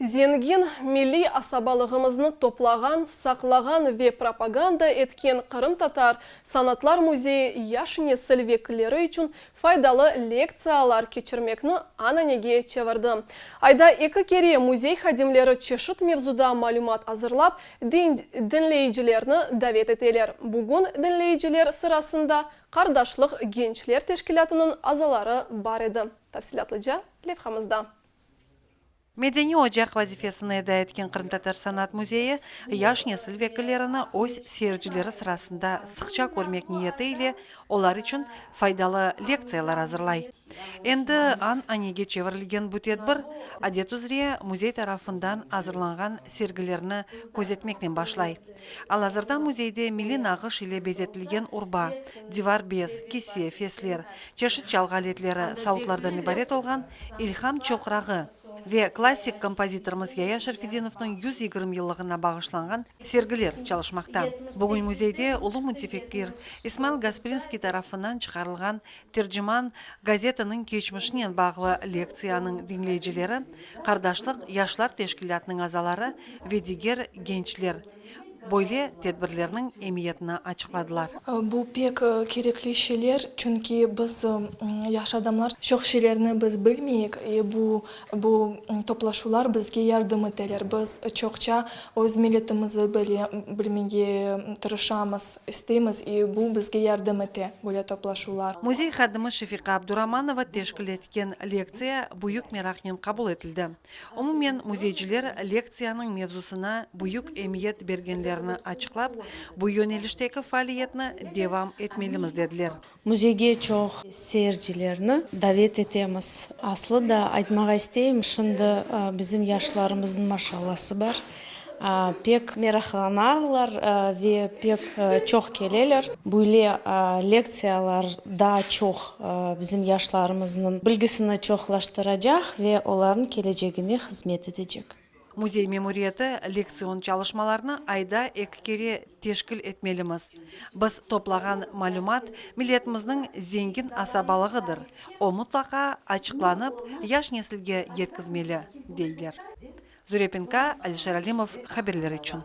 Zengin milliy asabalığımıznı toplağan, saqlağan ve propaganda etken Qırımtatar sanatlar müzeyi yaş nesil vekilleri içün faydalı lektsiyalar keçirmekni ananege çevirdi. Ayda eki kere müzey hadimleri çeşit mevzuda malümat azırlap, diñleyicilerni davet eteler. Bugün diñleyiciler sırasında Qardaşlıq gençler teşkilâtınıñ azaları bar edi. Tafsilâtlıca levhamızda. Medeniy ocaq vazifesini eda etken Qırımtatar sanat müzeyi yaş nesil vekillerini öz seyircileri sırasında sıqça körmek niyeti ile olar içün faydalı lektsiyalar azırlay. Endi an-anege çevirilgen bu tedbir, adet üzre, müzey tarafından azırlanğan sergilerni közetmeknen başlay. Al-azırda müzeyde milliy nağış ile bezetilgen urba, divar bez, kise, fesler, çeşit çalğı aletleri, savutlardan ibaret olğan İlham çoqrağı ve klassik kompozitorımız Yaya Şerfedinovnıñ 120 yıllığına bağışlanğan sergiler çalışmaqta. Bugün müzeyde ulu mütefekkir İsmail Gasprinskiy tarafından çıqarılğan Terciman gazetanıñ keçmişinen bağlı lektsiyanıñ diñleyicileri, Qardaşlıq yaşlar teşkilâtınıñ azaları ve diger gençler böyle tedbirlerniñ emiyetini açıqladılar. Bu pek kerekli şeyler, çünki biz, yaş adamlar, çoq şeylerni biz bilmeyik, e bu Bu toplaşuvlar bizge yardım eteler. Biz çoqça öz milletimizi bilmege tırışamız, isteymiz, i bu bizge yardım ete, böyle toplaşuvlar. Müzey hadimi Şefiqa Abduramanova teşkil etken lektsiya büyük meraqnen qabul etildi. Umumen, müzeyciler lektsiyanıñ mevzusına büyük emiyet bergenlerini açıqlap, bu yönelişteki faaliyetni devam etmelimiz, dediler. Müzeyge çoq seyircilerni davet etemiz. Aslı da, aytmağa isteyim, şimdi bizim yaşlarımıznıñ maşallası bar, pek meraqlanarlar ve pek çoq keleler. Böyle lektsiyalar daa çoq bizim yaşlarımıznıñ bilgisini çoqlaştıracaq ve olarnıñ kelecegine hızmet etecek. Müzey memuriyeti lektsion çalışmalarnı ayda eki kere teşkil etmelimiz. Biz toplağan malümat milletimizniñ zengin asabalığıdır, o mutlaqa açıqlanıp, yaş nesilge yetkizmeli, deyler. Zure Pinka, Alişer Alimov haberler içün.